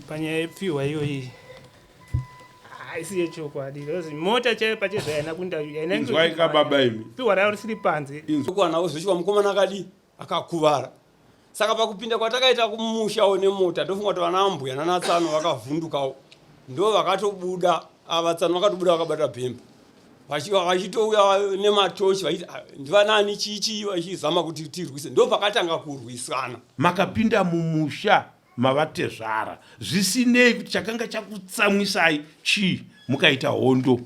Panyaya yepfihwa iyoyi haisi yechokwadi because mota chaiyo pachezvo haina kuenda haina Inzwai ka baba imi. Pfihwa rayo risiri panze. Kuwana uzosvika mukomana akadii akakuvara. Saka pakupinda kwatakaita kumushawo nemota ndofunga kuti vana ambuya nana tsano vakavhundukawo ndo vakatobuda ava tsano vakatobuda vakabata bhemba vachitouya nematochi vachiti ah, ndivanani chii chii vachizama kuti tirwise ndo pakatanga kurwisana. Makapinda mumusha mavatezvara zvisinei kuti chakanga chakutsamwisai chii mukaita hondo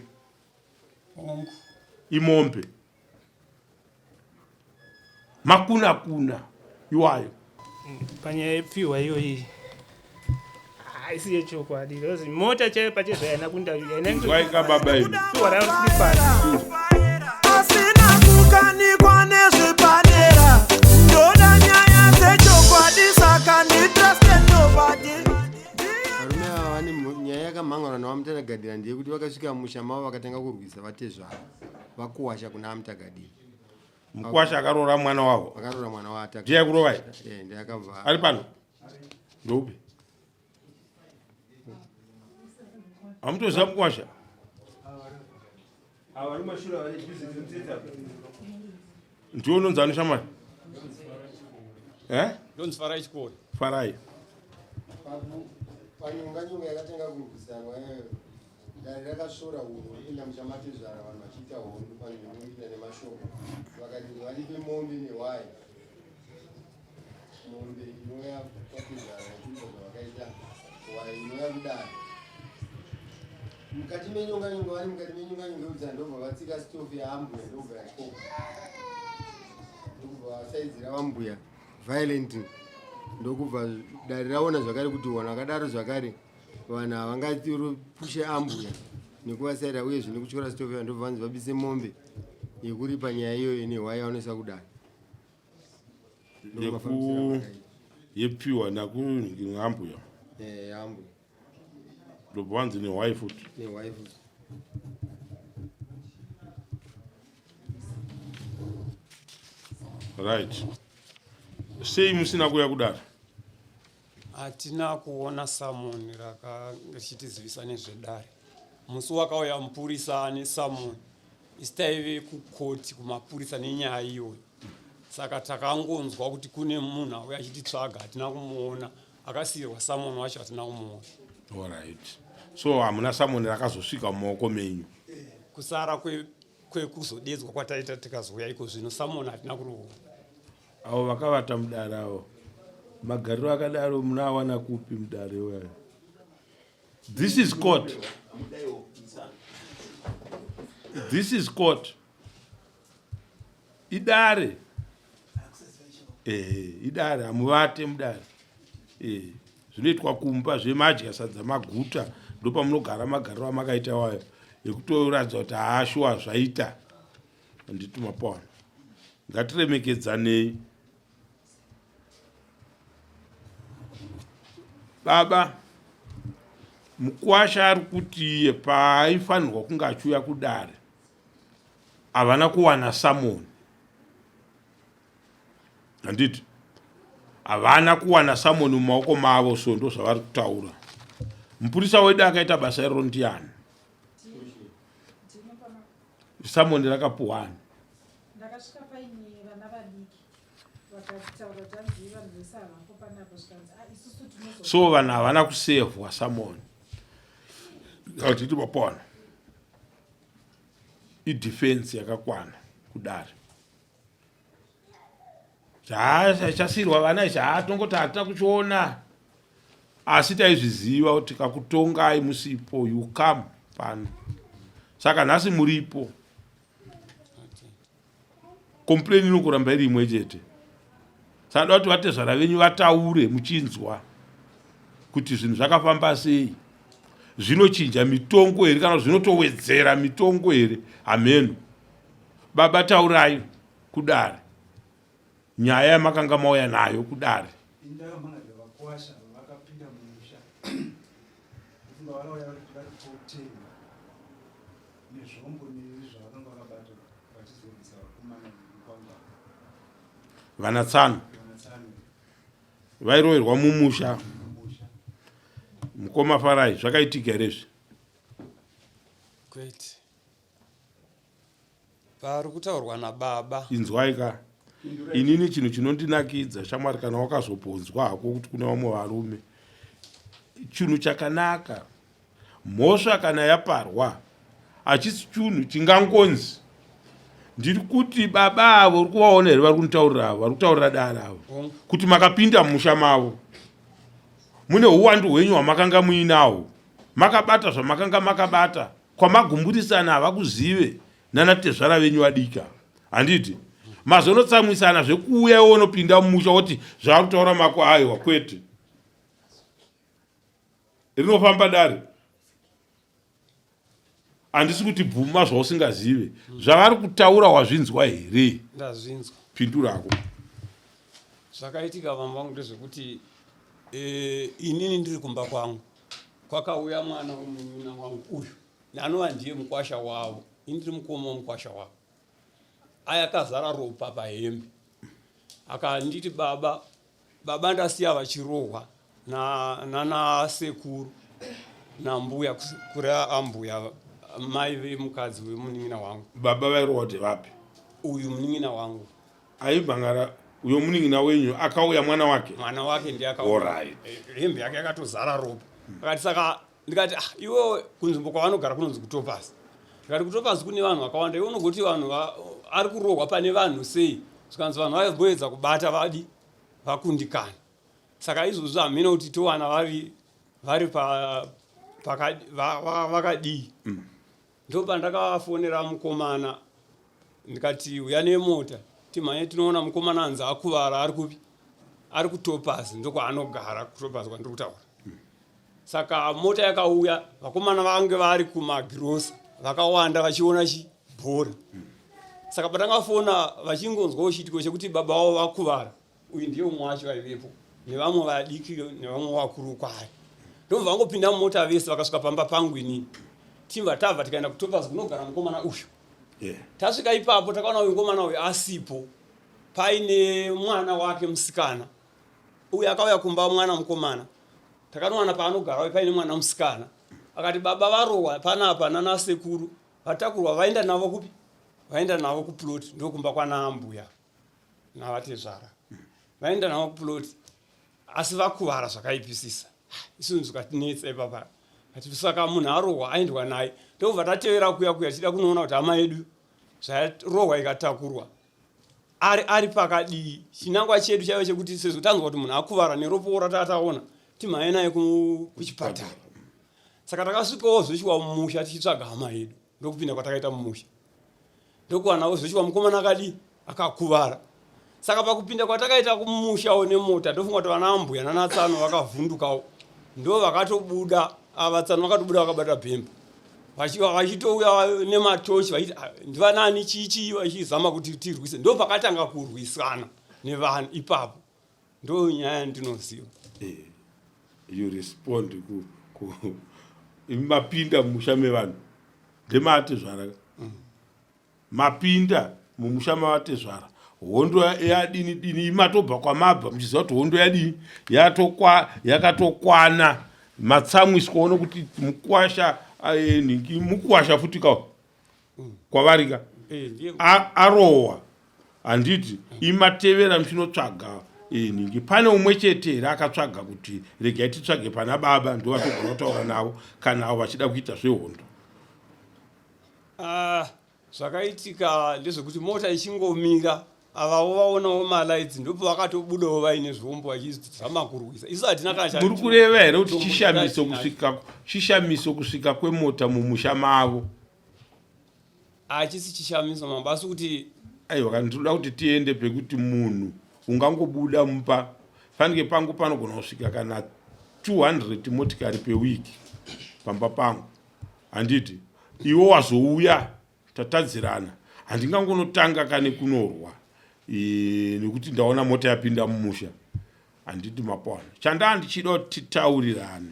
imombe makuna kuna iwayo. Panyaya yepfihwa iyoyi haisi yechokwadi because mota chaiyo pachezvo haina kuenda haina Inzwai ka baba imi. pfihwa rayo risiri pasi. Asina kukanikwa nezvepadera ndoda nyaya dzechokwadi saka nditruste nobody. Varume ava vane nyaya yakamhan'arwa naVaMutanagadira ndeyekuti vakasvika mumusha mavo vakatanga kurwisa vatezvara vakuwasha kuna aMutagadira. Mukuwasha akaroora mwana wavo. Akaroora mwana waAtagadira. Ndiye akurovai? Eh, ndiye akabva. Ari pano? Ndoupi? Hamutoziva mukuwasha? Ndiwe unonzi ani shamwari? Eh? Ndonzi Farai Chikore. Farai. Panyonga nyonga yakatanga kurwisanwa iyoyo dare rakasvora hunhu hwekupinda muchamatezvara vanhu vachiita hondo panzvimbo yekupinda nemashoko vakati varipe mombe nehwai mombe inouya kwatezvara vachiita zvavakaita hwai inouya kudare mukati menyonga nyonga vari mukati menyonga nyonga yekuti ndobva vatsika stofu yaambuya ndobva yakoka ndokubva vasaidzira vambuya violent ndokubva dare raona zvakare kuti vanhu vakadaro zvakare vanhu havangatipushe ambuya nekuvasaira uyezve nekutyora stofu yayo ndobva vanzi vabise mombe yekuripa nyaya iyoyo nehwai yavanoisa kudare Yepiwa nakuambuya. Eh, ambuya. Ndobva wanzi nehwai futi. Nehwai futi. Right. Sei musina kuya kudare? Hatina kuona samoni richitizivisa nezvedare. Musi wakauya mupurisa ane samoni isu taive kukoti kumapurisa nenyaya iyoyo. Saka takangonzwa kuti kune munhu auya achititsvaga hatina kumuona. Akasiirwa samoni wacho hatina kumuona. Alright. So hamuna samoni rakazosvika mumaoko menyu? Kusara kwekuzodedzwa kwataita tikazouya iko zvino samoni hatina kuriona. Avo vakavata mudare avo magariro akadaro munoawana kupi mudare iwayo? This is court. This is court. Idare. Eh, idare hamuvate mudare. Eh, zvinoitwa kumba zvemadya sadza maguta ndopamunogara magariro amakaita wayo ekutoratidza kuti haashuwa zvaita. Handiti mapaona. Ngatiremekedzanei. Baba mukwasha ari kuti iye paaifanirwa kunge achiuya kudare havana kuwana samoni handiti havana kuwana samoni mumaoko mavo so ndo zvavari kutaura mupurisa wedu akaita basa iroro ndiyani Samoni rakapuhwani? Ndakasvika paine vana vadiki vakataura kuti hanzi vanhu vese havapo panapa zvikanzi ah, isusu tinozo So vanhu havana kusevhwa samoni. Hatiti mapona. Idefense yakakwana kudare. Chasirwa vana ichi haa tongoti hatina kuchiona. Asi taizviziva kuti kakutongai musipo you come pano. Saka nhasi muripo. Complain inokuramba iri imwe chete. Saka da kuti vatezvara venyu vataure muchinzwa kuti zvinhu zvakafamba sei. Zvinochinja mitongo here kana zvinotowedzera mitongo here hameno. Baba taurai kudare nyaya yamakanga mauya nayo kudare. Ndakamhangadza vakwasha vakapinda mumusha ndofunga vakauya vari 14 nezvombo nezvavakanga vakabata vachizorwisa vakomana mukwanga Vana tsano vairoverwa mumusha. Mukoma Farai, zvakaitika here izvi? Kwete. Pari kutaurwa nababa. Inzwai ka. Inini chinhu chinondinakidza shamwari kana wakazoponzwa hako kuti kune vamwe varume. Chinhu chakanaka. Mhosva kana yaparwa hachisi chunhu chingangonzi ndiri kuti baba avo uri kuvaona here vari kunitaurira avo vari kutaurira dare avo kuti makapinda mumusha mavo mune uwandu hwenyu hwamakanga muinawo makabata zvamakanga makabata kwamagumburisana havakuzive nana tezvara venyu vadika handiti mazonotsamwisana zvekuuya iwe unopinda mumusha woti zvavari kutaura mako aiwa kwete rinofamba dare handisi kuti bvuma zvausingazive zvavari kutaura wazvinzwa here ndazvinzwa pindurako zvakaitika vamwe vangu ndezvekuti e, inini ndiri kumba kwangu kwakauya mwana wemunun'una wangu uyu anova ndiye mukwasha wavo ini ndiri mukoma wemukwasha wavo aya akazara ropa pahembe akanditi baba Baba ndasiya vachirohwa nana sekuru nambuya kureva ambuya mai vemukadzi wemunin'ina wangu. Baba vairohwa kuti vapi? Uyu munin'ina wangu. Aibhangara uyo munin'ina wenyu akauya mwana wake? Mwana wake ndiye akauya. Alright. Hembe yake yakatozara ropa. Akati saka ndikati ah iwe kunzvimbo kwavanogara kunonzi kutopasi. Ndikati kutopasi kune vanhu vakawanda iwe unogoti vanhu ari kurohwa pane vanhu sei? Zvikanzi vanhu vaimboedza kubata vadi vakundikana. Saka izvozvo hameno kuti towana vari vari pa vakadii. Ndopandakavafonera mukomana ndikati uya nemota timhanye tinoona mukomana anzi akuvara ari kupi ari kutopaz ndokwaanogara kutopaz kwandiri kutaura saka mota yakauya vakomana vange vari kumagirosa vakawanda vachiona chibhora saka patangafona vachingonzwawo chiitiko chekuti baba vavo vakuvara uyu ndiye umwe wacho vaivepo nevamwe vadiki nevamwe vakuru kwaari ndobva vangopinda mumota vese vakasvika pamba pangu inini timva tabva tikaenda kutopas kunogara mukomana uyu yeah. Tasvika ipapo takaona uyu mukomana uyu asipo paine mwana wake musikana uyu akauya kumba mwana mukomana takanowana paanogara paine mwana musikana akati baba varohwa panapa nana sekuru vatakurwa vaenda navo kupi vaenda navo kuplot ndokumba kwana ambuya navatezvara vaenda navo kuplot asi vakuvara zvakaipisisa isu zvikatinetsa ipapa ati saka munhu arohwa aendwa naye ndobva tatevera kuya kuya tichida kunoona kuti hama yedu zvayarohwa ikatakurwa ari ari pakadii chinangwa chedu chaiva chekuti sezvo tanzwa kuti munhu akuvara neropo ratataona timhanye naye kuchipatara saka takasvikawo zveshuwa mumusha tichitsvaga hama yedu ndokupinda kwatakaita mumusha ndokuwanawo zveshuwa mukomana akadii akakuvara saka pakupinda kwatakaita kumushawo nemota ndofunga kuti vana ambuya nanatsano vakavhundukawo ndo vakatobuda ava tsano vakatobuda vakabata bhemba vachitouya nematochi vachiti ah, ndivanani chii chii vachizama kuti tirwise ndo pakatanga kurwisana nevanhu ipapo ndo nyaya yandinoziva eh, you respond ku, ku mapinda mumusha mevanhu ndemaatezvara mm. Mapinda mumusha mavatezvara hondo yadini dini imatobva kwamabva muchiziva kuti hondo yadini yatokwa yakatokwana matsamwiswa ono kuti mukwasha eh, nhingi mukwasha futi ka kwavarika Eh, ndiye arohwa handiti imatevera muchinotsvaga eh, nhingi pane umwe chete here akatsvaga kuti regai titsvage pana baba ndovatogona kutaura navo kana avo vachida kuita zvehondo Ah, zvakaitika ndezvekuti mota ichingomira avavo vaonawo malights ndipo vakatobudawo vaine zvombo vachizama kurwisa isu hatina kana muri kureva here kuti chishamiso kusvika chishamiso kusvika kwemota mumusha mavo hachisi chishamiso mambo asi kuti aiwa kana tinoda kuti tiende pekuti munhu ungangobuda mupa fanike pangu panogona kusvika kana 200 motikari pewiki pamba pangu handiti iwe wazouya tatadzirana handingangonotanga kane kunorwa e, nekuti ndaona mota yapinda mumusha handiti mapona chandaa ndichida kuti titaurirane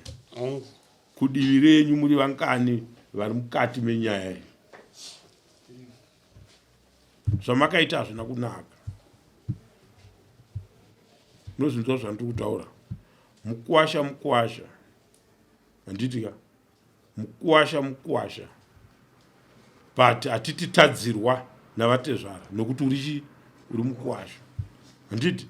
kudivi renyu muri vangani vari mukati menyaya iyi zvamakaita hazvina kunaka nozvinzwa zvandiri kutaura mukwasha mukwasha. Handiti ka mukuwasha mukuwasha but hatiti tadzirwa navatezvara nokuti uri chii uri mukuwasha handiti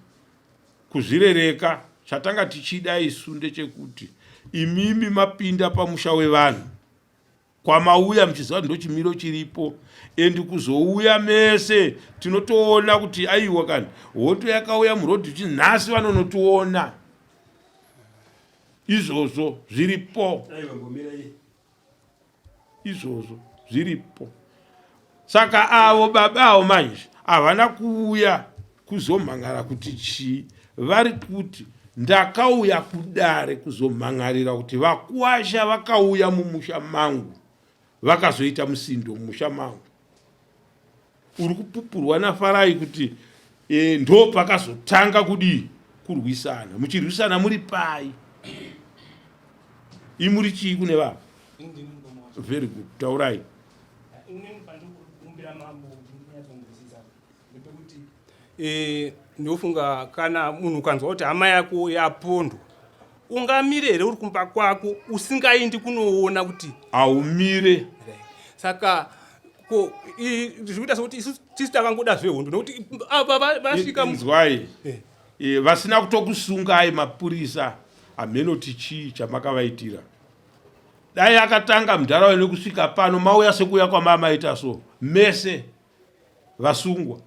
kuzvirereka chatanga tichida isu ndechekuti imimi mapinda pamusha wevanhu kwamauya muchiziva kuti ndochimiro chiripo and kuzouya mese tinotoona kuti aiwa kani hoto yakauya murodhi uchi nhasi vanonotiona izvozvo zviripo izvozvo zviripo saka avo baba avo manje havana kuuya kuzomhan'ara kuti chii vari kuti ndakauya kudare kuzomhan'arira kuti vakuwasha vakauya mumusha mangu vakazoita musindo mumusha mangu uri kupupurwa nafarai kuti e, ndo pakazotanga kudii kurwisana muchirwisana muri pai imuri chii kune vanhu very good taurai Eh, ndofunga kana munhu ukanzwa kuti hama yako yapondwa ungamire here uri kumba kwako usingaindi kunoona kuti haumire saka ko zviri kuita sekuti isu tisu takangoda zvehondo nokuti ava vasvika nzwai eh. Eh, vasina kutokusungai mapurisa hameno ti chii chamakavaitira dai akatanga mudharaunda nekusvika pano mauya sekuuya kwamamaita so mese vasungwa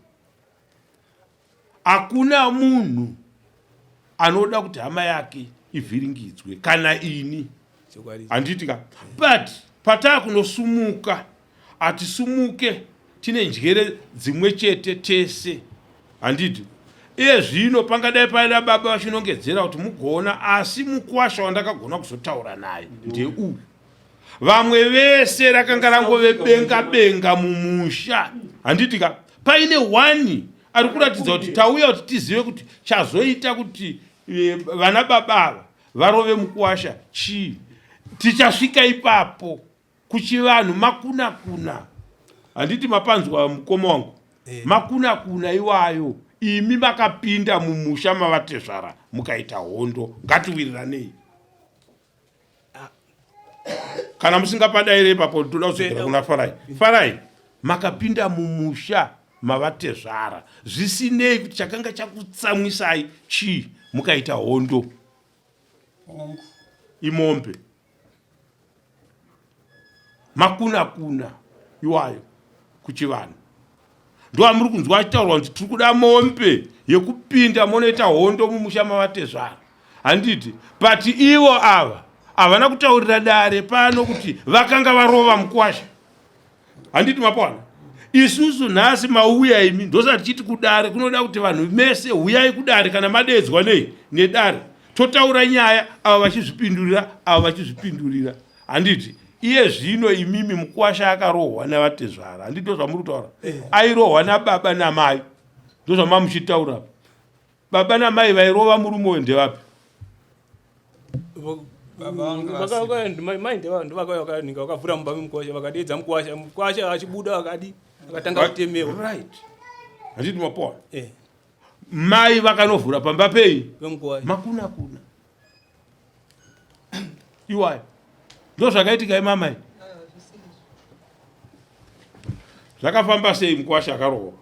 hakuna munhu anoda kuti hama yake ivhiringidzwe kana ini handiti ka but pataa kunosumuka hatisumuke tine njere dzimwe chete tese handiti iye zvino pangadai paida baba vachinongedzera kuti mugoona asi mukwasha wandakagona kuzotaura naye ndeuyu vamwe vese rakanga rangove benga benga mumusha handiti ka paine one ari kuratidza kuti tauya kuti tizive kuti chazoita kuti eh, vana baba ava varove mukuwasha chii tichasvika ipapo kuchivanhu makuna kuna handiti mapanzwa mukoma wangu eh. makuna kuna iwayo imi makapinda mumusha mavatezvara mukaita hondo ngatiwiriranei kana musingapadaire ipapo toda kudzokera kuna farai farai makapinda mumusha mavatezvara zvisinei kuti chakanga chakutsamwisai chii mukaita hondo imombe makuna kuna iwayo kuchivanhu ndoamuri kunzwa achitaurwa kuti tiri kuda mombe yekupinda monoita hondo mumusha mavatezvara handiti but ivo ava havana kutaurira dare pano kuti vakanga varova mukwasha handiti mapoana isusu nhasi mauya imi ndosati tichiti kudare kunoda kuti vanhu mese huyai kudare kana madeedzwa nei nedare totaura nyaya ava vachizvipindurira ava vachizvipindurira handiti iye zvino imimi mukwasha akarohwa navatezvara handiti ndozvamuri kutaura eh. airohwa nababa namai ndozvamamuchitaura baba namai vairova murume uyu ndevapi vakavhura mumba memukwasha vakadeedza mukwasha mukwasha achibuda akadi akatanga kutemewa right handiti mapoa eh. mai vakanovhura pamba pei makuna kuna iwayo ndozvakaitika imamai zvakafamba sei mukwasha akarohwa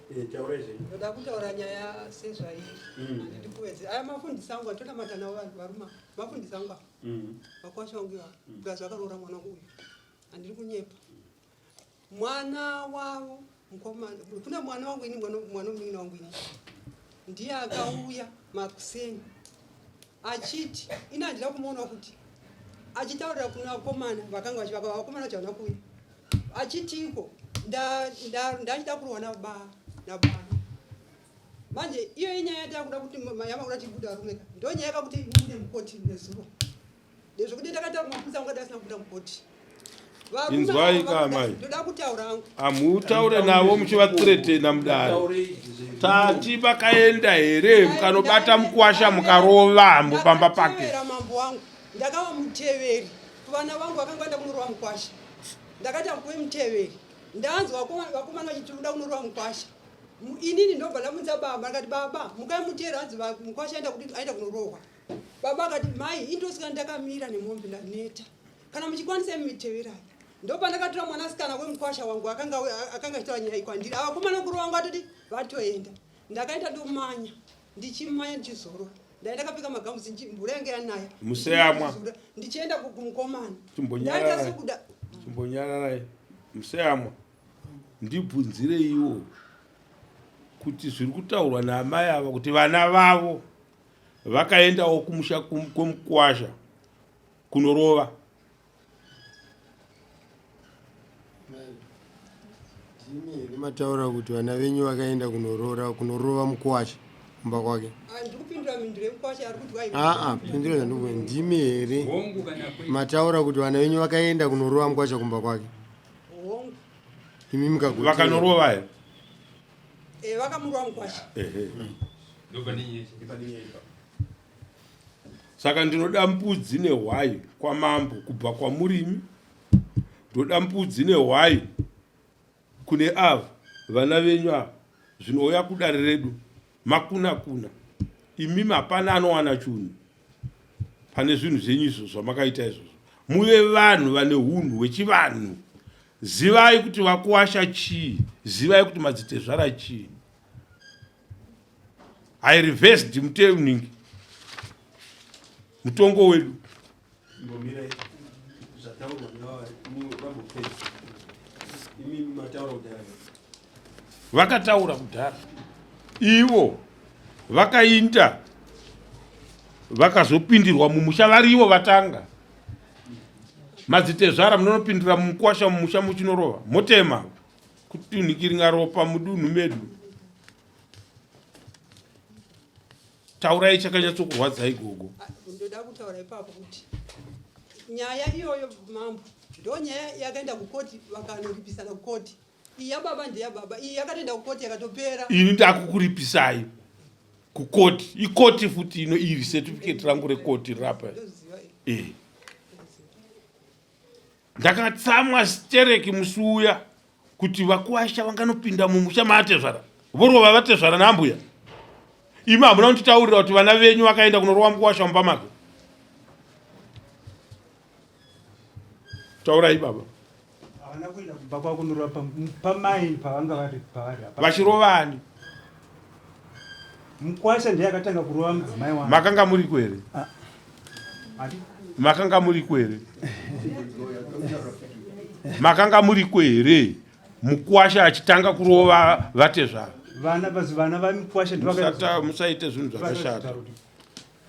ndoda kutaura nyaya sezvairi mm. handidi kuwedzera aya mafundisi angu anditonamata navo vanhu varuma mafundisi angu ava mm. vakwasha vangu ivava mm. plus vakaroora mwana wangu uyu handiri kunyepa mwana wavo mukomana kune mwana wangu ini mwana munin'ina wangu ini ndiye akauya makuseni achiti ini handina kumuona kuti achitaurira kuna vakomana vakanga vachivaka vakomana vacho havana kuuya achitiko ndachida kurohwa nababa manje iyo inyaya yatakuda kuti yamakuda tibuda varume ka ndonyaya yakakuti ibude mukoti nezuro ndezvekuti ndakataura mapurisa angu asina kubuda mukoti inzwai ka amai ndoda kutaura angu hamutaure navo muchivathreatena mudare tati vakaenda here mukanobata mukwasha mukarova pamba pake mambo wangu ndakava muteveri kuvana vangu vakanga vaenda kunorova mukwasha ndakati akuve muteveri ndanzwa vakomana vachiti uda kunorova mukwasha Inini ndobva ndabvunza baba ndikati baba mukai muteera hanzi mukwasha aenda kudi aenda kunorohwa. Baba akati mai indosika ndakamira nemombe ndaneta. Kana muchikwanisa imi teverai. Ndopandakatora mwanasikana wemukwasha wangu akanga akanga achitaura nyaya iyi kwandiri. Avakomana kurova wangu atoti vatoenda. Ndakaita ndomanya ndichimanya ndichizorora. Ndai ndakapfeka magambuzi mvura yange yanaya. Museyamwa. Ndichienda kumukomana. Chimbonyararai. Chimbonyararai. Museyamwa. Ndibvunzireiwo kuti zviri kutaurwa naamai ava kuti vana vavo vakaendawo kumusha kwemukwasha kunorova. Ndimi here mataura kuti vana venyu vakaenda kunoroora kunorova mukuwasha kumba kwake? Aa, pindura zvandikuva. Ndimi here mataura kuti vana venyu vakaenda kunorova mukuwasha kumba kwake? Imi mukagotera. Vakanorova here? Eh, vakamurova mukwasha. Ehe. Saka ndinoda mbudzi nehwai kwamambo kubva kwamurimi. Ndoda mbudzi nehwai kune ava vana venyu ava zvinouya kudare redu makuna kuna. Imimi hapana anowana chunhu pane zvinhu zvenyu izvo zvamakaita izvozvo. Muve vanhu vane hunhu hwechivanhu. Zivai kuti vakuwasha chii, zivai kuti madzitezvara chii. I reversed mutening mutongo wedu. Vakataura kudhara ivo vakainda vakazopindirwa mumusha varivo vatanga madzitezvara munonopindira mukwasha mumusha muchinorova motema kutunhikiringa ropa mudunhu medu taurai chakanyatsokurwadzai gogo ah, ndoda kutaura ipapo kuti nyaya iyoyo mambo ndo nyaya yakaenda kukoti vakanoripisana kukoti iyi yababa ndeyababa iyi yakatoenda kukoti yakatopera ini ndakukuripisai kukoti ikoti futi ino iri certificate rangu rekoti rapa e Ndakatsamwa stereki musi uya kuti vakuwasha vanganopinda mumusha maatezvara vorova vatezvara naambuya. Imi hamuna kunditaurira kuti vana venyu vakaenda kunorova mukuwasha mumba make. Taurai baba. Havana kuenda kumba kwavo kunorova pamai pavanga vari pavari. Vachirovani. Mukwasha ndiye akatanga kurova mudzimai wangu. Makanga muriko here? Ah. Makanga muriko here? Makanga muriko here? Mukwasha achitanga kurova vatezvara. Vana vazi vana vamukwasha ndivakaita musaite zvinhu zvakashata.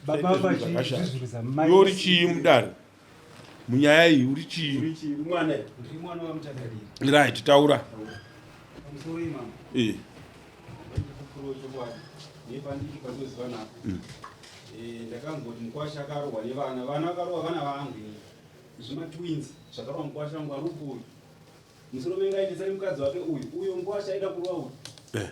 Baba vachizvizuruza mai. Yori chii mudare? Munyaya iyi uri chii? Uri chii mwana? Ndiri mwana waMutatariri. Right, taura. Pamusoro imama. Eh. Eh, ndakanzwa kuti mukwasha akarohwa nevana vana vakarohwa vana vangu zvimatwins zvakarohwa mukwasha wangu ari uku uyu musoro menge aendesa nemukadzi wake uyu uyo mukwasha aida kurova uyu eh.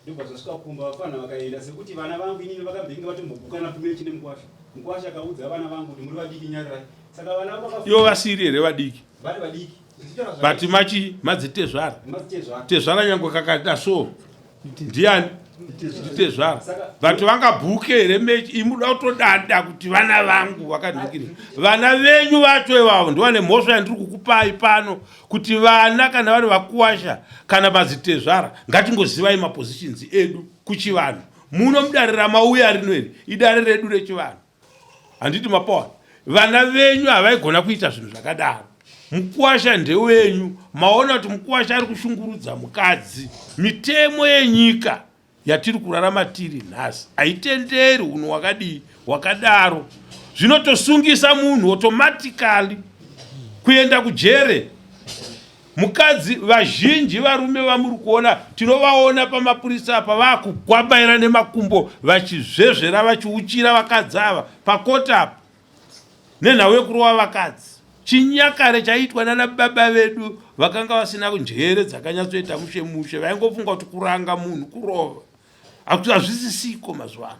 ndobva zvasvika kumba vapfanha vakaenda sekuti vana vangu inini vakambenge vatombobukana pumechi nemukwasha mukwasha akaudza vana vangu kuti muri vadiki nyarirai saka vana ivo vasiri here vadiki vari vadiki but machi madzitezvara tezvara nyange kakada so ndiani nditezvara but vangabhuke here mechi imuda kutodada kuti vana vangu vakandikiri vana venyu vacho ivavo ndivane mhosva yandiri kukupai pano kuti vana kana vari vakuwasha kana madzitezvara ngatingozivai mapositions edu kuchivanhu muno mudare ramauya rino iri idare redu rechivanhu handiti mapawa vana venyu havaigona kuita zvinhu zvakadaro mukuwasha ndewenyu maona kuti mukuwasha ari kushungurudza mukadzi mitemo yenyika yatiri kurarama tiri nhasi haitenderi unhu hwakadii hwakadaro zvinotosungisa munhu automatically kuenda kujere Mukadzi vazhinji varume vamuri kuona tinovaona pamapurisa apa vakugwabaira nemakumbo vachizvezvera vachiuchira vakadzi ava pakoti apa nenhau yekurova vakadzi. Chinyakare chaiitwa nana baba vedu vakanga vasina njere dzakanyatsoita mushe mushe vaingofunga kuti kuranga munhu kurova. Hazvisisiko mazuva ano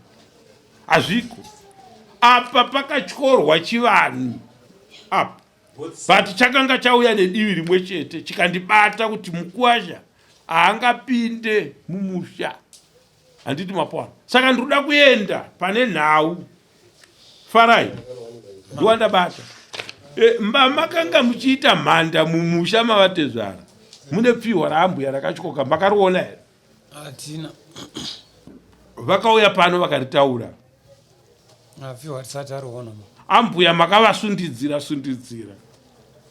hazviko. Apa pakatyorwa chivanhu apa. But chakanga chauya nedivi rimwe chete chikandibata kuti mukuwasha Haangapinde mumusha. Handiti mapoana. Saka ndinoda kuenda pane nhau. Farai. Ndiwandabata. E, makanga muchiita mhanda mumusha mavatezvara. Mune pfihwa raambuya rakatyoka makariona here? Hatina. Vakauya pano vakaritaura. Pfihwa risati ariona. Ambuya makavasundidzira sundidzira.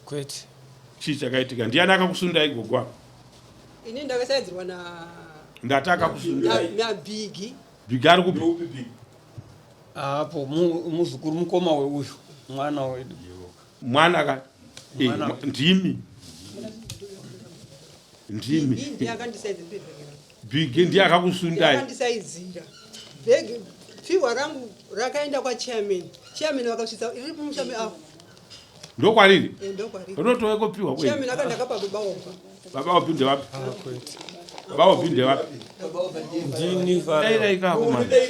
Kwete. Chii chakaitika? Ndiani akakusundai gogo apa? Ini ndakasaidzirwa na Ndati akakusundai. Na Bigi. Bigi ari kupi? Apo muzukuru mukoma weuyu mwana wedu. Mwana ka? Eh, ndimi. Ndimi. Ndiye akandisaidzira. Bigi ndiye akakusundai. Akandisaidzira. Bhegi pfihwa rangu rakaenda kwa chairman. Chairman vakasvitsa iri mumusha meapo. Ndokwariri? Eh, ndokwariri. Rinotove kopiwa kwenyu. Chairman akanda akapa baba Opa. Baba Opi ndevapi? Baba Opi ndevapi? Ndini fara. Daira ikako manje.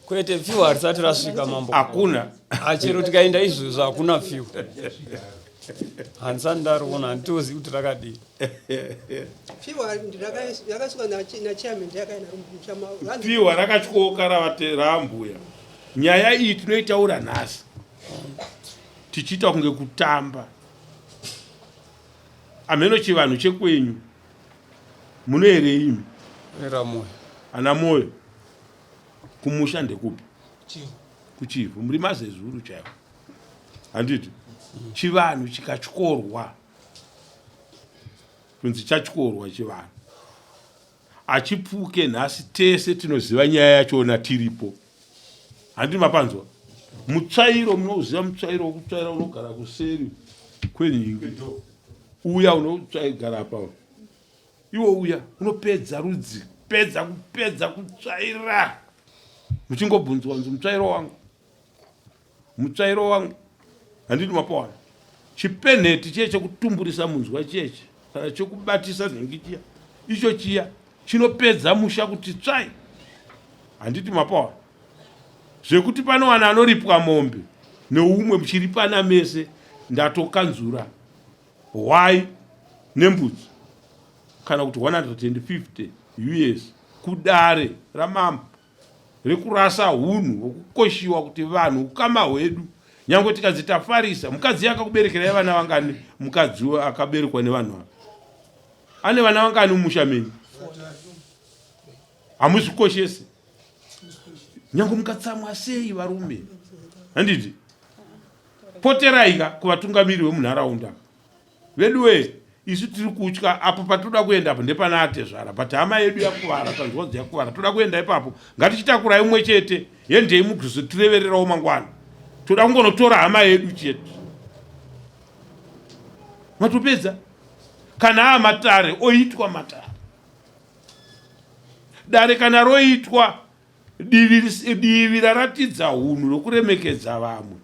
Kwete pfihwa harisati rasvika mambo. Hakuna. Achero tikaenda izvozvo hakuna pfihwa. Handisati ndariona handitozivi kuti rakadii. Pfihwa rakatyoka raambuya. Nyaya iyi tinoitaura nhasi tichiita kunge kutamba. Amheno chivanhu chekwenyu munoerei imi? Era moyo. Ana moyo. Kumusha ndekupi? Kuchivhu. Muri mazezuru chaiwo. Handiti? Chivanhu chikatyorwa kunzi chatyorwa chivanhu achipfuke nhasi tese tinoziva nyaya yachona tiripo handiti mapanzwa mutsvairo munouziva mutsvairo wekutsvaira unogara kuseri kwenhingi uya unotsvaigara apa iwo uya unopedza rudzi pedza kupedza kutsvaira muchingobvunzwa kunzi mutsvairo wangu Mutsvairo wangu handiti mapawana chipenheti chiye chekutumburisa munzwa chiyechi kana chekubatisa nhingi chiya icho chiya chinopedza musha kuti tsvai handiti mapawana zvekuti panowana anoripwa mombe neumwe muchiripana mese ndatokanzura hwai nembudzi kana kuti 150 us kudare ramambo rekurasa hunhu hwekukoshiwa kuti vanhu ukama hwedu nyange tikanzi tafarisa mukadzi akakuberekerai vana vangani mukadzi akaberekwa nevanhu ava ane vana vangani mumusha menyu hamuzvikoshesi nyange mukatsamwa sei varume handiti poteraika kuvatungamiri vemunharaunda Veduwee isu tiri kutya apo patinoda kuenda apo ndepana atezvara but hama yedu yakuvara tanzwa kunzi yakuvara toda kuenda ipapo ngatichitakurai umwe chete hendei mukuzotirevererawo mangwana toda kungonotora hama yedu chete matopedza kana aa matare oitwa matare dare kana roitwa divi, divi raratidza hunhu rokuremekedza vamwe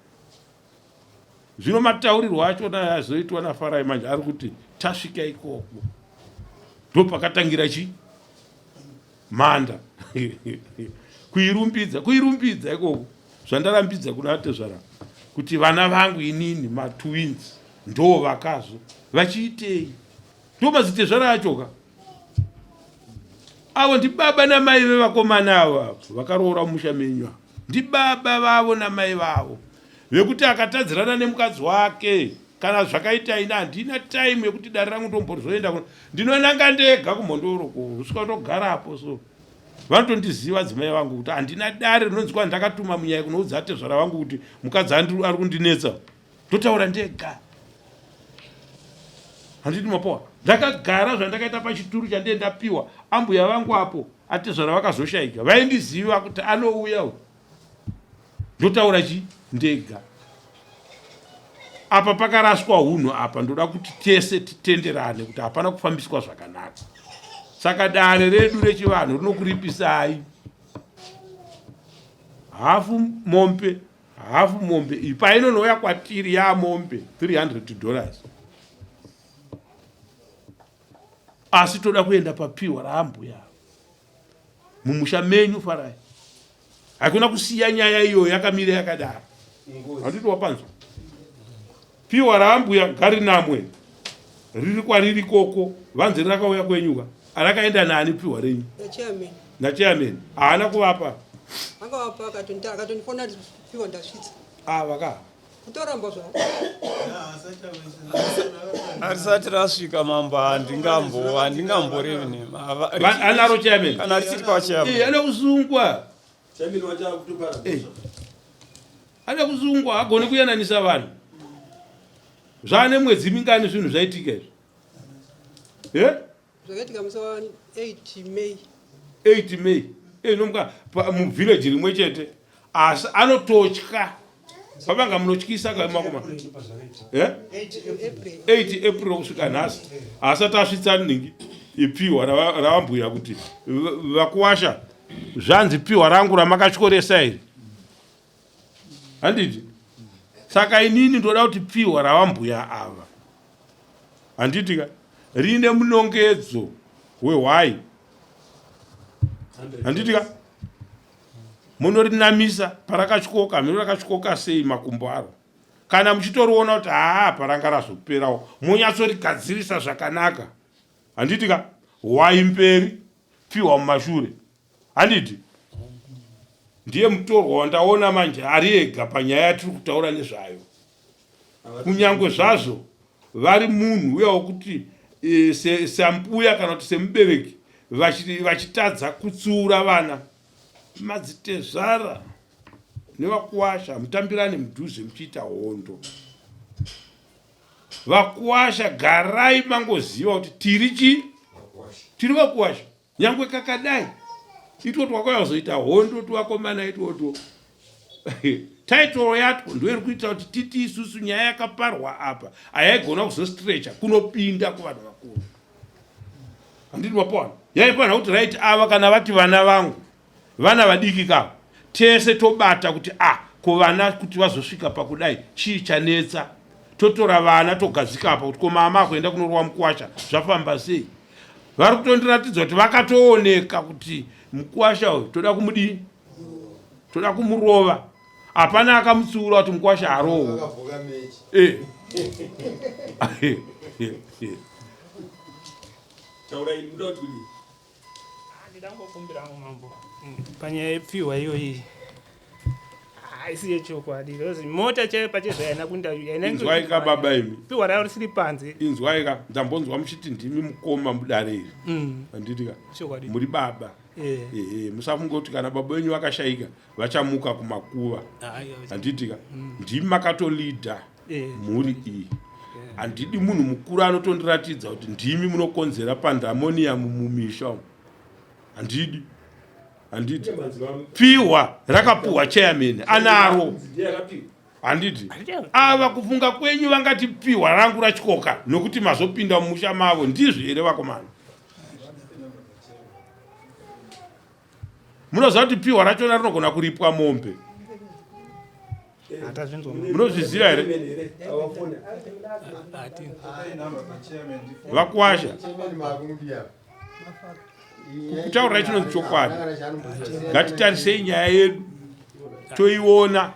Zvino mataurirwo achona azoitwa naFarai manje ari kuti tasvika ikoko ndopakatangira chi mhanda kuirumbidza kuirumbidza ikoko zvandarambidza kuna atezvara kuti vana vangu inini matwins ndo vakazo vachiitei ndo mazitezvara achoka avo ndibaba namai vevakomana avo avo vakaroora musha menyu avo ndibaba vavo namai vavo vekuti akatadzirana nemukadzi wake kana zvakaita ini handina time yekuti dare rangu ndombozoenda ndinonanga ndega kumhondoro kusvika ndogarapo so vanotondiziva adzimai vangu kuti handina dare rinonzi kwa ndakatuma munyaya kunoudza atezvara vangu kuti mukadzi ari kundinetsa ndotaura ndega handiti mapowa ndakagara zvandakaita pachituru chandiye ndapiwa ambuya vangu apo atezvara vakazoshaika vaindiziva kuti anouya uyu ndotaura chi ndega apa pakaraswa hunhu apa ndoda kuti tese titenderane kuti hapana kufambiswa zvakanaka saka dare redu rechivanhu rinokuripisai hafu mombe hafu mombe iyi painonouya kwatiri yamombe 300 dollars asi toda kuenda papiwa raambuya mumusha menyu farai hakuna kusiya nyaya iyoyo yakamira yakadaro handiti wapanzwa piwa raambuya ngarinamwe riri kwariri koko vanzi rakauya kwenyuka. Rakaenda naani pihwa renyu? Nachairman. Haana kuvapa. Akavapa akatondifona piwa ndasvitsa. Ah, vaka. Kutoramba zvavo. Arisati rasvika mambo handingambo handingamborevi nhema. Anaro chairman. Kana richiri kwa chairman. Eh, anoda kusungwa. Chairman wacho akutopara. Eh. Anoda kusungwa agone kuyananisa vanhu. Zvane mwedzi mingani zvinhu zvaitika izvi? Eh? Zvakaitika musi wa 8 May. 8 May. Eh, nomuka muvillage rimwe chete. Asi anototya. Pavanga munotyisa ka makoma. Eh? 8 April kusvika nhasi. Asati asvitsa ningi ipiwa ravambuya kuti vakuwasha zvanzi piwa rangu ramakatyoresa iri. Handiti? Saka inini ndoda kuti pfihwa ravambuya ava handiti ka rine munongedzo wehwai handiti ka munorinamisa parakatyoka hameno rakatyoka sei makumbo aro kana muchitoriona kuti haa paranga razoperawo monyatsorigadzirisa zvakanaka handiti ka hwai mberi pfihwa mumashure handiti ndiye mutorwa wandaona manje ari ega panyaya yatiri kutaura nezvayo kunyange zvazvo vari munhu uya wokuti e, sambuya kana kuti semubereki vachitadza kutsiura vana madzitezvara nevakuwasha mutambirane mudhuze muchiita hondo vakuwasha garai mangoziva kuti tiri chii tiri vakuwasha nyangwe kakadai itwo twakauya kuzoita hondo twakomana itwotwo taitoro yatwo ndoiri kuita kuti titi isusu nyaya yakaparwa apa hayaigona kuzostrecha kunopinda kuvanhu vakuru handiti mapoana yaifanira kuti right ava kana vati vana vangu Vana vadiki ka tese tobata kuti ah ko vana kuti vazosvika pakudai chii chanetsa totora vana togadzika apa kuti ko mama akuenda kunorowa mukuwasha zvafamba sei vari kutondiratidza kuti vakatooneka kuti mukuwasha uyu toda kumudii toda kumurova hapana akamutsiura kuti mukuwasha arohwa eh. Ndidangokumbirawo mambo panyaya yepfihwa iyoyi haisi yechokwadi because mota chaiyo pachezvo haina kuinda inzwai ka baba imi pihwa rayo risiri panze inzwai ka ndambonzwa muchiti ndimi mukoma mudare iri handiti ka Chokwadi. muri baba Eh. ehe musafunge kuti kana baba venyu vakashaika vachamuka kumakuva handiti ka ndimi makatolida Eh. mhuri iyi handidi munhu mukuru anotondiratidza kuti ndimi munokonzera pandamonium mumisha umu handidi handidi pihwa rakapuhwa chairman anaro handiti ava kufunga kwenyu vangati pihwa rangu ratyoka nokuti mazopinda mumusha mavo ndizvo here vakomana munoziva kuti pihwa rachona rinogona kuripwa mombe munozviziva here vakwasha kutaurira chinonzi chokwadi ngatitarisei nyaya yedu toiona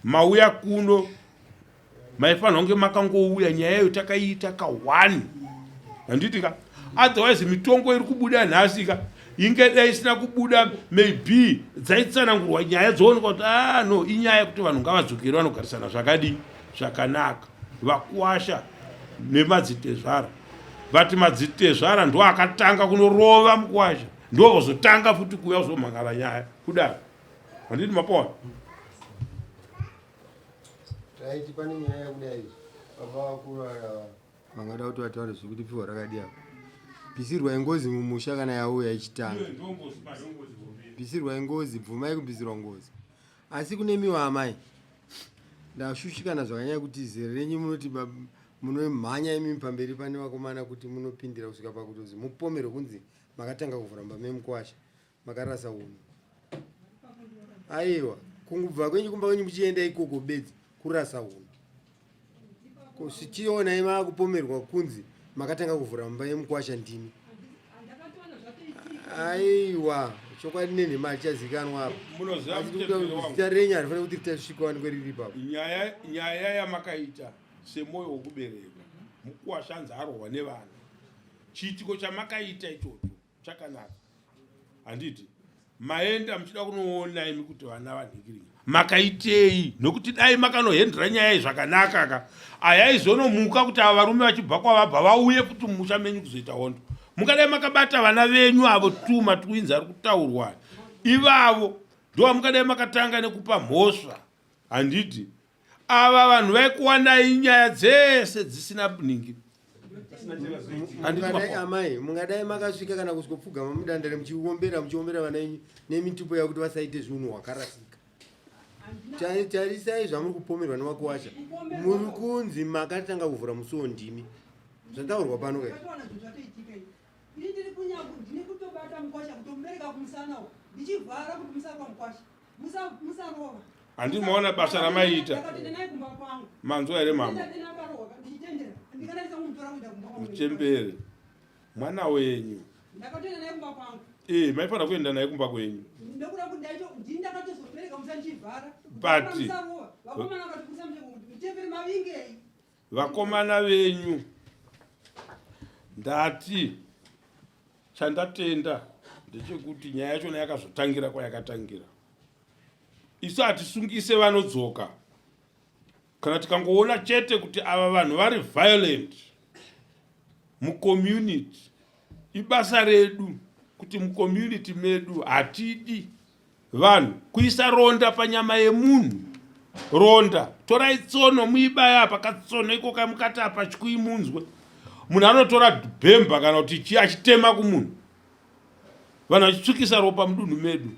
mauya kuno maifanirwa kunge makangouya nyaya iyo takaiita ka one handiti ka otherwise mitongo iri kubuda nhasi ka inge dai isina kubuda maybe dzaitsanangurwa nyaya dzoonekwa kuti ah no inyaya yekuti vanhu ngavadzokere vanogarisana zvakadii zvakanaka vakuwasha nemadzitezvara but madzitezvara ndo akatanga kunorova mukuwasha ndo vozotanga futi kuuya kuzomhangara nyaya kudaro handiti mapona Right, pane nyaya yakuda izvi. Baba vakuru ava vangada kuti vataure zvekuti pfihwa rakadii apa. Bvisirwai ngozi mumusha kana yauya ichitanga. Bvisirwai ngozi, bvumai kubvisirwa ngozi. Asi kune miwa amai. Ndashushikana zvakanyanya kuti zera renyu munoti munomhanya imi pamberi pane vakomana kuti munopindira kusvika pakutozi mupomerwe kunzi makatanga kuvhura mba memukwasha. Makarasa unhu. Aiwa, kungubva kwenyu kumba kwenyu muchienda ikoko bedzi kurasa unhu. Ko sichionai maakupomerwa kunzi makatanga kuvhura mumba yemukwasha ndimi. Aiwa, chokwadi nenhema hachichazikanwa apa. Munoziva Asi mutepfero wangu. zita renyu harifaniri kuti ritasvika wanikwe riri ipapo. Nyaya nyaya yamakaita semoyo wokubereka mukuwasha anzi arohwa nevana. Chiitiko chamakaita ichocho. Chakanaka. Handiti maenda muchida kunoona imi kuti vana vanhikiringa makaitei nokuti dai makanohendra nyaya iyi zvakanaka ka ayaizonomuka kuti ava varume vachibva kwavabva vauye futi mumusha menyu kuzoita hondo mungadai makabata vana venyu avo tu matwins ari kutaurwa ivavo ndovamungadai makatanga nekupa mhosva handiti ava vanhu vaikuwanai nyaya dzese dzisina nhingi Mungadai amai mungadai makasvika kana kusvikopfugama mudandare muchiombera muchiombera vana venyu nemitupo yakuti vasaite zvinhu hwakarasika tarisai zvamuri kupomerwa nemakuwasha muri kunzi makatanga kuvhura musuwo ndimi zvataurwa pano kai ini ndiri kunyaku ndine kutobata mukwasha kutomubereka kumusana ndichivhara kuti musarwa mukwasha musarova Handi maona basa ramaiita. Manzwa here mama? Muchembere. Mwana wenyu. Ndakatoenda naye kumba kwangu. Eh, maifanira kuenda naye kumba kwenyu. Ndokuda kuti ndaito ndini ndakatozobereka musanchivhara. But vakomana vakati musamchembere mavingei. Vakomana venyu ndati chandatenda ndechekuti nyaya yachona yakazotangira kwayakatangira. Isu hatisungise vanodzoka kana tikangoona chete kuti ava vanhu vari violent mucommunity. Ibasa redu kuti mucommunity medu hatidi vanhu kuisa ronda panyama yemunhu. Ronda, torai tsono muibaya apa katsono iko kamukati apa chikui munzwe. Munhu anotora bhemba kana kuti chii achitema kumunhu. Vanhu vachitsvukisa ropa mudunhu medu.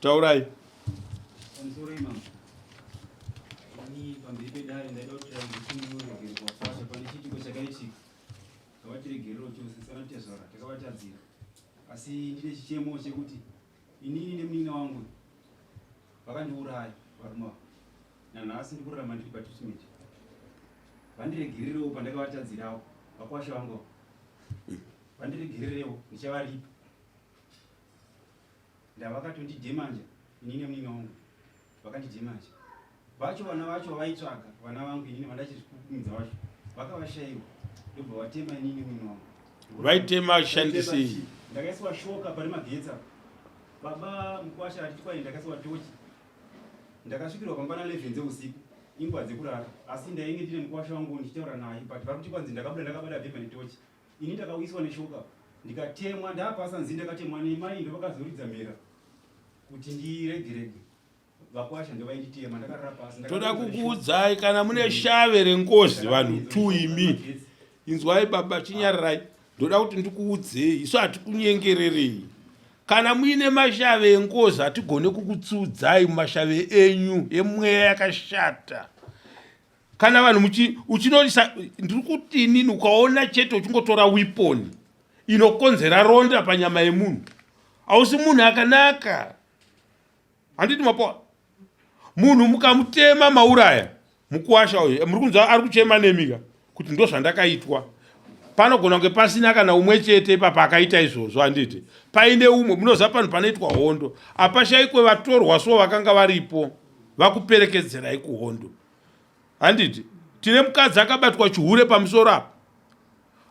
Taurai. Pamusoro imam. Ini pamberi pedare ndaida kuti ndikuregererwa kwasha pane chiitiko chakaitika. Ngavatiregerero chose sana tezvara takavatadzira. Asi ndine chichemo chekuti inini nemunin'ina wangu vakandiuraya varume ava. Nanhasi ndikurarama ndiri patreatment. Vandiregererewo pandakavatadzirawo vakwasha vangu ava. Vandiregererewo ndichavaripa. Ndavakatondidemanja ini nemunin'ina wangu vakandidemanja. Vacho vana vacho vaitsvaga vana vangu inini vandachizvikukumidza vacho vakavashaiwa ndobva vatema inini nemunin'ina wangu. Vaitema achishandisei? Ndakaiswa shoka pane magetsi apa. Baba mukwasha achiti kwai ndakaiswa tochi. Ndakasvikirwa pamba na 11 dzeusiku inguva dzekurara asi ndainge ndine mukwasha wangu ndichitaura naye but vari kuti kwanzi ndakabuda ndakabata bhemba netochi. Ini ndakauyiswa neshoka ndikatemwa ndapasa nzi ndakatemwa nemai ndovakazoridza mhera kuti ndiregerege vakwasha ndovainditema ndakarara pasi. Toda kukuudzai kana mune shave rengozi vanhu tu imi inzwai baba chinyararai ndoda kuti ndikuudzei isu hatikunyengererei kana muine mashave engozi hatigone kukutsuudzai mumashave enyu emweya yakashata kana vanhu muchi uchinoisa ndiri kuti inini ukaona chete uchingotora weapon inokonzera ronda panyama yemunhu hausi munhu akanaka handiti mapoa munhu mukamutema mauraya mukuwasha uyu muri kunzwa ari kuchema nemika kuti ndozvandakaitwa panogona kunge pasina kana umwe chete ipapa akaita izvozvo handiti paine umwe munoziva panhu panoitwa hondo apashaikwe vatorwa so vakanga varipo vakuperekedzerai kuhondo handiti tine mukadzi akabatwa chihure pamusoro apa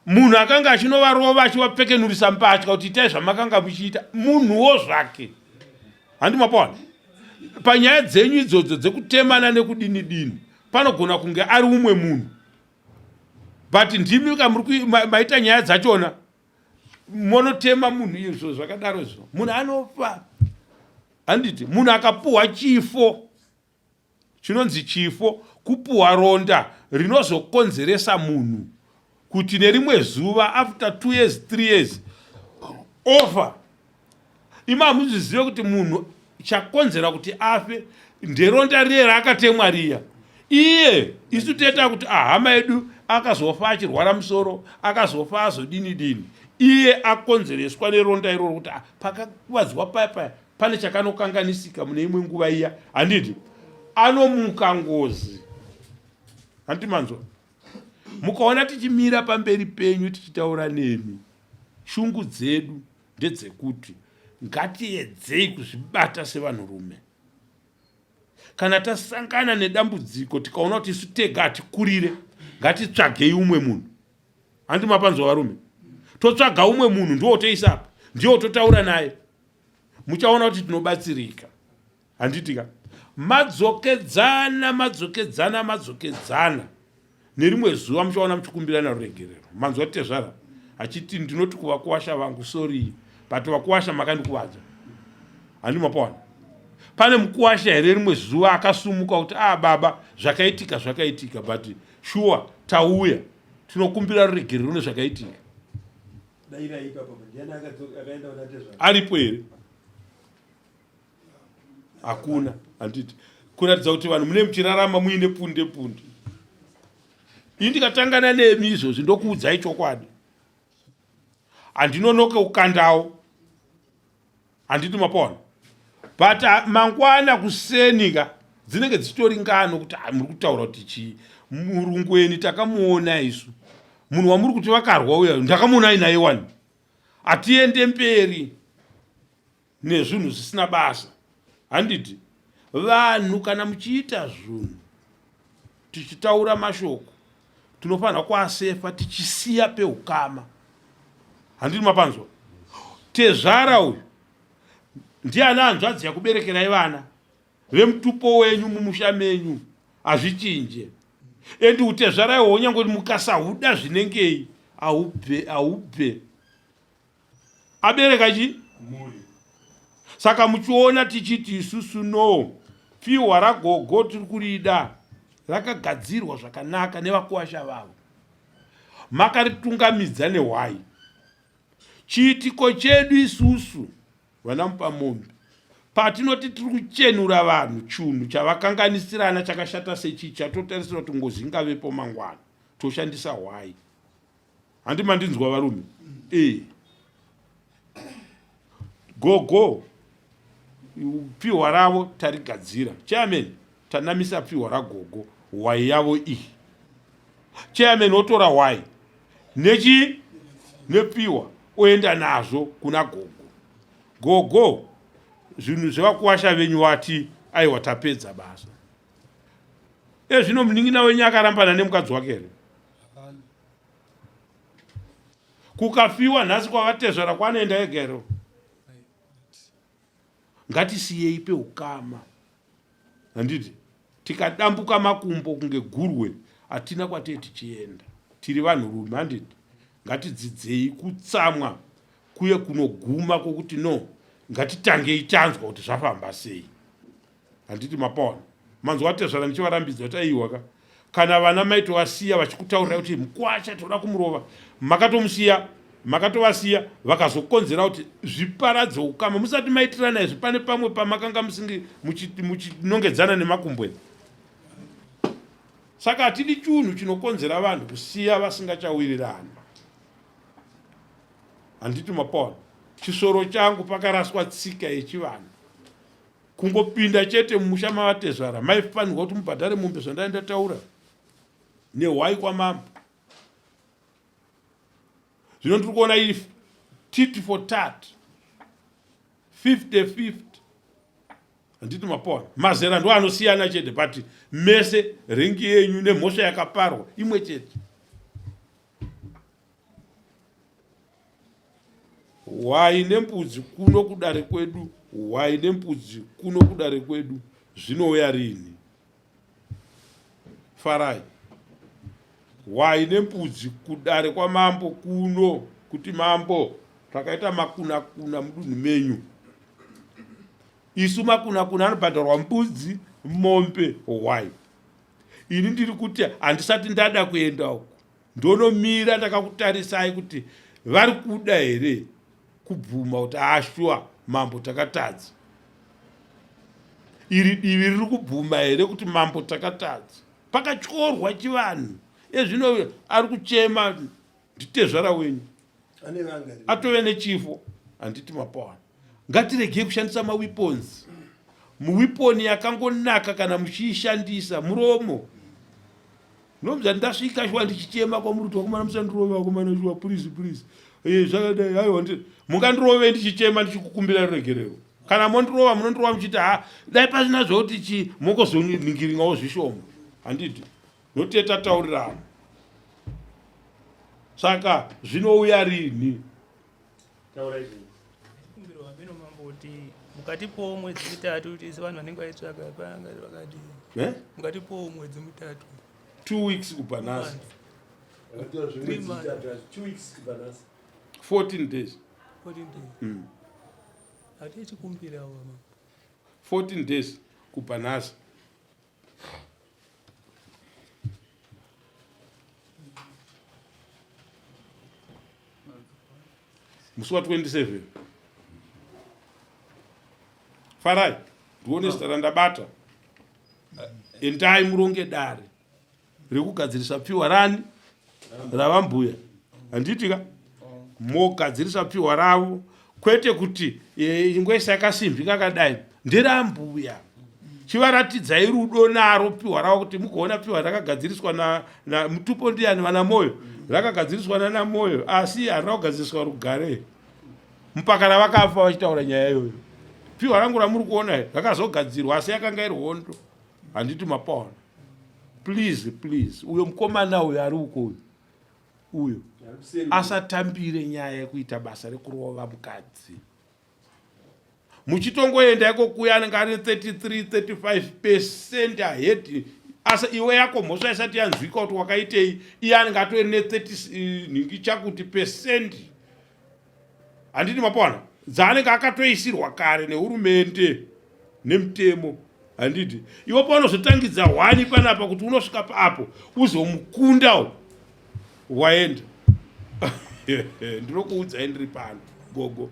munhu akanga achinovarova achivapfekenurisa mbatya kuti itai zvamakanga muchiita munhuwo zvake handi mapaona panyaya dzenyu idzodzo dzekutemana nekudini dini panogona kunge ari umwe munhu but ndimi kamuri maita nyaya dzachona monotema munhu izvo zvakadaro izvo munhu anofa handiti munhu akapuhwa chifo chinonzi chifo kupuhwa ronda rinozokonzeresa munhu kuti nerimwe zuva after two years three years ofa imi hamuzvizive kuti munhu chakonzera kuti afe nderonda riye raakatemwa riya iye isu toita kuti ahama ah, yedu akazofa achirwara musoro akazofa azodini dini iye akonzereswa neronda iroro kuti ah, pakakuvadzwa paya paya pane chakanokanganisika mune imwe nguva iya handiti anomuka ngozi handiti manzwa mukaona tichimira pamberi penyu tichitaura nemi shungu dzedu ndedzekuti ngatiedzei kuzvibata sevanhurume kana tasangana nedambudziko tikaona kuti isu tega hatikurire ngatitsvagei umwe munhu. Handi mapanzwa varume? Totsvaga umwe munhu ndiwo toisa apa, ndiwo totaura naye. Muchaona kuti tinobatsirika. Handiti ka? Madzokedzana, madzokedzana, madzokedzana. Nerimwe zuva muchaona muchikumbirana ruregerero. Manzwa tezvara achiti ndinoti kuvakuwasha vangu sorry but vakuwasha makandikuvadza. Handi mapawana? Pane mukuwasha here rimwe zuva akasumuka kuti ah baba zvakaitika zvakaitika but sure tauya tinokumbira ruregerero nezvakaitika. Aripo here? Hakuna, handiti? Kuratidza kuti vanhu mune muchirarama muine punde punde. Ini ndikatangana nemi izvozvi ndokuudzai chokwadi, handinonoke kukandawo, handiti mapaona? But ah, mangwana kuseni ka dzinenge dzichitori ngano kuti ah, muri kutaura kuti chii murungweni takamuona isu munhu wamuri kuti vakarwa uya ndakamuona ainaye wani hatiende mberi nezvinhu zvisina basa handiti vanhu kana muchiita zvunhu tichitaura mashoko tinofanira kuasefa tichisiya peukama handiti mapanzwa tezvara uyu ndiani hanzvadzi yakuberekerai vana vemutupo wenyu mumusha menyu hazvichinje endi utezvara ihwo nyange mukasahuda zvinengei ahubve ahubve abereka chi Mhuri. Saka muchiona tichiti isusu no pfihwa ragogo tiri kurida rakagadzirwa zvakanaka nevakuwasha vavo makaritungamidza nehwai. Chiitiko chedu isusu vana Mupamombe patinoti tiri kuchenura vanhu chunhu chavakanganisirana chakashata sechii chatotarisira kuti ngozi ingavepo mangwana toshandisa hwai. Handi mandinzwa varume? Eh. Gogo pfihwa ravo tarigadzira. Chairman tanamisa pfihwa ragogo hwai yavo iyi. Chairman otora hwai nechi nepfihwa oenda nazvo kuna gogo. Gogo zvinhu zvevakuwasha venyu vati aiwa tapedza basa. Ezvino munin'ina wenyu akarambana nemukadzi wake here? Kukafiwa nhasi kwavatezvara kwanoenda ega here? Ngatisiyei peukama, handiti? Tikadambuka makumbo kunge gurwe hatina kwatee tichienda. Tiri vanhurume, handiti? Ngatidzidzei kutsamwa kuye kunoguma kwokuti no, ngatitangei tanzwa kuti zvafamba sei. Handiti mapaona? Manzwa tezvara ndichivarambidza kuti aiwa ka kana vana maitovasiya vachikutaurirai kuti mukwasha toda kumurova, makatomusiya makatovasiya vakazokonzera kuti zviparadze ukama. Musati maitirana izvi pane pamwe pamakanga musingi muchinongedzana nemakumbo ere? Saka hatidi chunhu chinokonzera vanhu kusiya vasingachawirirani. Handiti mapaona? Chisoro changu pakaraswa tsika yechivanhu. Kungopinda chete mumusha mavatezvara maifanirwa kuti mubhadhare mombe zvandai ndataura nehwai kwamambo. Zvino ndiri kuona iri tit for tat 50 50 handiti mapona mazera ndo anosiyana chete but mese rengi yenyu nemhosva yakaparwa imwe chete. Hwai nembudzi kuno kudare kwedu, hwai nembudzi kuno kudare kwedu, zvinouya rini? Farai. Hwai nembudzi kudare kwamambo kuno, kuti mambo takaita makunakuna mudunhu menyu. Isu makunakuna anobhadharwa mbudzi, mombe, hwai. Ini ndiri kuti handisati ndada kuenda uku. Ndonomira ndakakutarisai kuti vari kuda here kubvuma kuti ah shuwa mambo takatadza. Iri divi riri kubvuma here kuti mambo takatadza. Pakatyorwa chivanhu. Ezvino ari kuchema nditezvara wenyu. Atove nechifo handiti mapawana. Ngatiregei kushandisa maweapons. Muweapon yakangonaka kana muchiishandisa muromo. Ndomza ndasvika shuwa ndichichema kwamuri kuti vakomana musandirove vakomana shuwa please please. Eh zvakadai haiwa ndi mungandirove ndichichema ndichikukumbira ruregerero. Kana mondirova munondirova muchiti ha dai pasina zvekuti chi mokozoningiringawo zvishoma. Handiti. Noteta taurirana. Saka zvinouya rini? Taura izvi. Kumbiro wabeno mambo kuti mukatipowo mwedzi mitatu tese vanhu vanenge vaitsvaga panga vakati Eh? mukatipowo mwedzi mitatu. 2 weeks kubva nhasi. Three months. 2 weeks kubva nhasi. 14 days. 14 days. Hatichikumbirawo mambo. 14 days kubva nhasi. Musi wa 27. Farai, ndione zita randabata. Endai muronge dare rekugadzirisa pfiwa rani ravambuya. Handiti ka? Mogadzirisa pfiwa ravo kwete kuti ingoisa yakasimbi kakadai nderambuya. Chivaratidzai rudo naro pfiwa ravo kuti mugoona pfiwa rakagadziriswa na, na mutupo ndiyani vana Moyo rakagadziriswa nana Moyo asi harina kugadziriswa rugare mpaka ravakafa vachitaura nyaya iyoyo. Pfiwa rangu ramuri kuona iri rakazogadzirwa asi yakanga iri hondo. Handiti mapaona. Please, please, uyo mukomana uyo ari uko uyo uyo asatambire nyaya yekuita basa rekurova mukadzi. Muchitongoenda iko kuya anenge ari 33 35 percent ahead asi iwe yako mhosva isati yanzwika kuti wakaitei iye anenge atori ne 30 nhingi chakuti percent handiti mapaona dzaanenge akatoisirwa kare nehurumende nemutemo handiti iwe paunozotangidza hwani panapa kuti unosvika paapo uzomukunda waenda ndinokuudzai ndiri pano gogo.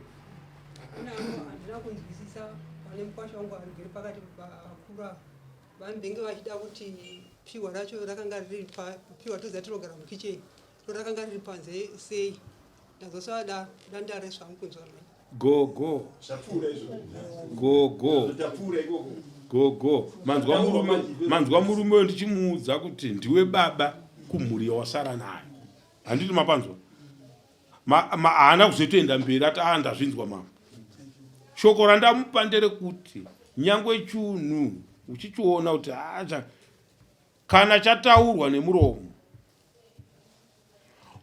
Handina kunzwisisa pane mukwasha wangu arigere pakati pakura vanenge vachida kuti pihwa racho rakanga riri pihwa toziva tinogara mukicheni rakanga riri panze sei ndazosada dandare zvangu kunzwa mhani. Gogo. Zvapfuura izvo. Gogo. Zvapfuura ikoko. Gogo. Manzwa murume, manzwa murume uyo ndichimuudza kuti ndiwe baba kumhuri yawasara nayo. Handiti mapanzwa? Ma, ma, haana kuzotoenda mberi ati ah ndazvinzwa mama. Shoko randamupa nderekuti nyangwe chunhu uchichiona kuti ah, kana chataurwa nemuromo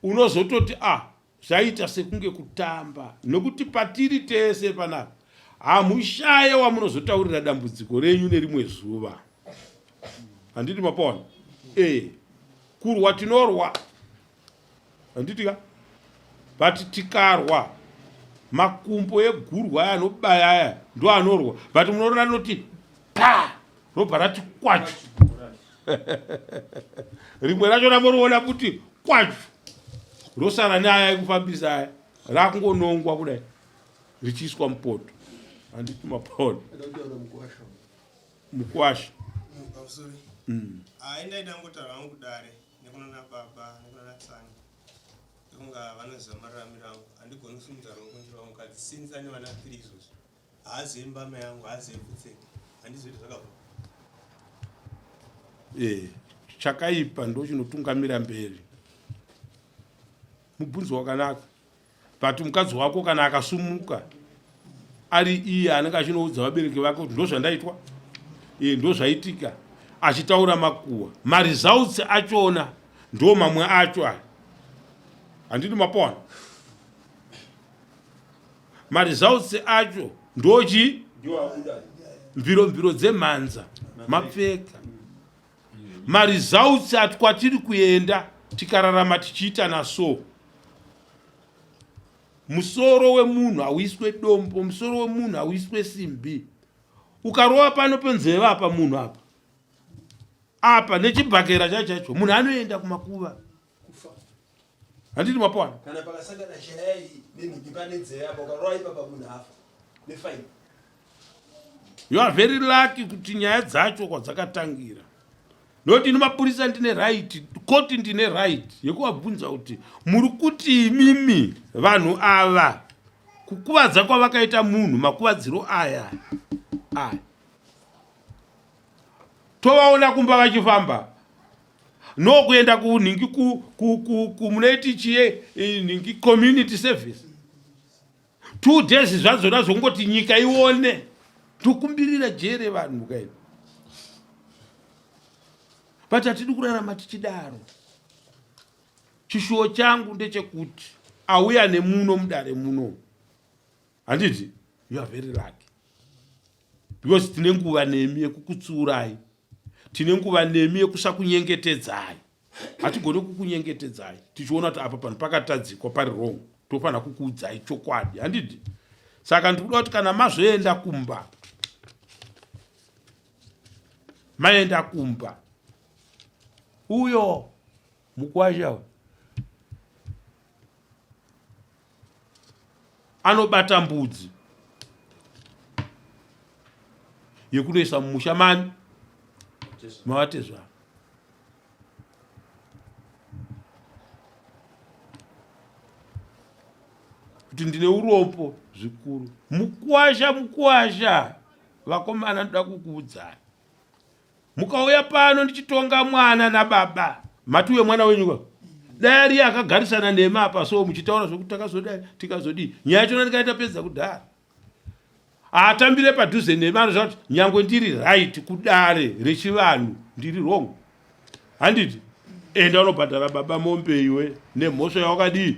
unozototi ah zvaita sekunge kutamba nekuti patiri tese panapa hamushaye wamunozotaurira dambudziko renyu nerimwe zuva. Handiti mapaona? Eh, kurwa tinorwa handiti ka, but tikarwa makumbo egurwa aya anobaya aya ndo anorwa, but munoona rinoti pa robva rati kwachu rimwe racho ramoriona kuti kwachu rosara neaya ekufambisa aya rakungonongwa kudai richiiswa mupoto. Handiti mapaona? Mukwasha. Hayi, ndaida kungotaura hangu kudare nekunana baba nekunana tsani ndokunga vanoziva mararamiro angu. Handigoni kusimudza ruoko ndirova mukadzi since ane vana 3 izvozvi. Haazivi mbama yangu, haazivi pfutseki, handizivi kuti zvakabva. Chakaipa ndochinotungamira mberi. Mubvunzo wakanaka, but mukadzi wako kana akasumuka ari iye anenge achinoudza vabereki vake kuti ndozvandaitwa, ndozvaitika, achitaura makuhwa, maresults achona ndo mamwe acho aya. Handiti mapaona? Maresults acho ndochi mviro mviro dzemhanza mapfeka. Maresults ati kwatiri kuenda tikararama tichiita naso. Musoro wemunhu hauiswe dombo, musoro wemunhu hauiswe simbi. Ukarova pano penzeve apa munhu apa apa nechibhakera chacho chacho munhu anoenda kumakuva. Handiti mapaona? Kana pakasangana shaya iyi nenhiki pane nzeve apa ukarova ipapa munhu afa nefaini. You are very lucky kuti nyaya dzacho kwadzakatangira. Nokuti ini mapurisa ndine right, koti ndine right yekuvabvunza kuti muri kuti imimi vanhu ava kukuvadza kwavakaita munhu makuvadziro aya aya tovaona kumba vachifamba no kuenda kunhingi munoiti chiye nhingi community service 2 days zvazona zvongoti nyika ione tokumbirira jere vanhu kaini, but hatidi kurarama tichidaro. Chishuwo changu ndechekuti auya nemuno mudare muno, handiti? You are very lucky because tine nguva nemi yekukutsuurai, tine nguva nemi yekusakunyengetedzai. Hatigone kukunyengetedzai tichiona kuti apa panhu pakatadzikwa pari wrong, tofanira kukuudzai chokwadi, handiti? Saka ndikuda kuti kana mazoenda kumba, maenda kumba, uyo mukwasha anobata mbudzi yekunoisa mumusha mani mavatezvara. Kuti ndine urombo zvikuru mukwasha, mukwasha, vakomana, ndoda kukuudzai, mukauya pano ndichitonga mwana nababa, mati uye mwana wenyu ka dai ari akagarisana nema apa, so muchitaura zvekuti takazodai tikazodii, nyaya yachona ndikaita pedza kudhara. Haatambire padhuze nemi, anoziva kuti nyangwe ndiri right kudare rechivanhu ndiri wrong, handiti? Enda unobhadhara baba mombe iwe nemhosva yawakadii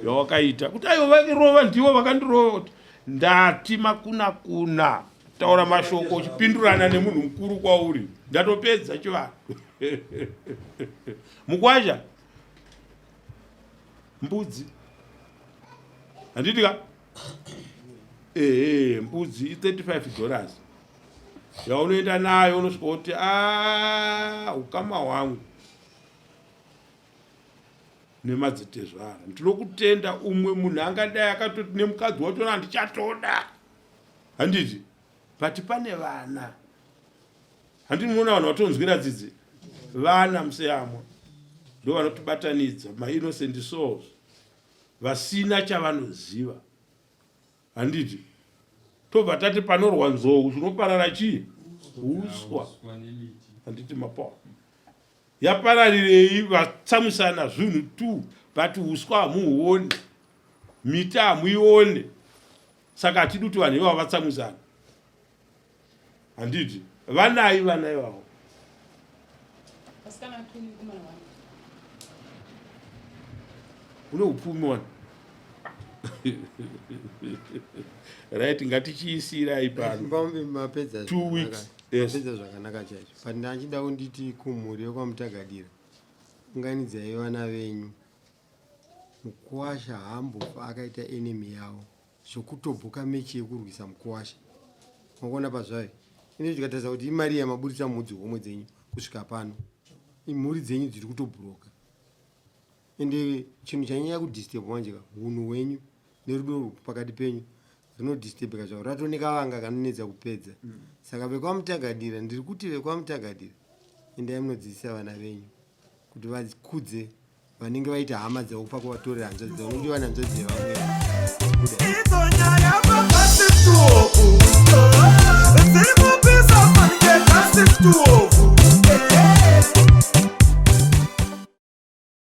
yawakaita, kuti aiwa vairova ndivo vakandirova. Kuti ndati makuna kuna taura mashoko uchipindurana nemunhu mukuru kwauri, ndatopedza chivanhu. Mukwasha, mbudzi, handiti ka? Ehe, mbudzi i35 dollars yaunoenda nayo, unosvika kuti a ukama hwangu nemadzitezvara, ndinokutenda. Umwe munhu angadai akatoti nemukadzi wachona handichatoda, handiti? But pane vana, handiti? Munoona vanhu vatonzwira dzidzi vana museyamwa, ndo vanotibatanidza, mainnocent souls vasina chavanoziva, handiti? Tobva tati panorwa nzou chinoparara chii? Uswa, handiti? Mapawa yapararirei? Vatsamwisana zvinhu tu, but uswa hamuhuoni, miti hamuione. Saka hatidi kuti vanhu ivavo vatsamwisana, handiti? Vanai vana ivavo? Une upfumi wani? Right, ngatichiisirai pano. Mapedza 2 weeks, yes. Mapedza zvakanaka chaizvo, but ndachida kunditi kumhuri yekwaMutagadira, unganidzai vana venyu. Mukuwasha haambofa akaita enemy yavo zvokutobhuka mechi yekurwisa mukuwasha. Makuona pazvayo ine tikatarisa kuti imari yamaburitsa mudzi homwe dzenyu kusvika pano, imhuri dzenyu dziri kutobhuroka. Ende chinhu chanyanya kudisturb manje ka hunhu hwenyu nerudo pakati penyu rinodisturbika zvavo, ratoneka vanga kanonetsa kupedza. Saka vekwaMutagadira, ndiri kuti vekwaMutagadira, endai munodzidzisa vana venyu kuti vakudze vanenge vaita hama dzavo pakuvatorera hanzvadzi dzavo, nokuti vane hanzvadzi dzevamwe. Idzo nyaya papasituoku.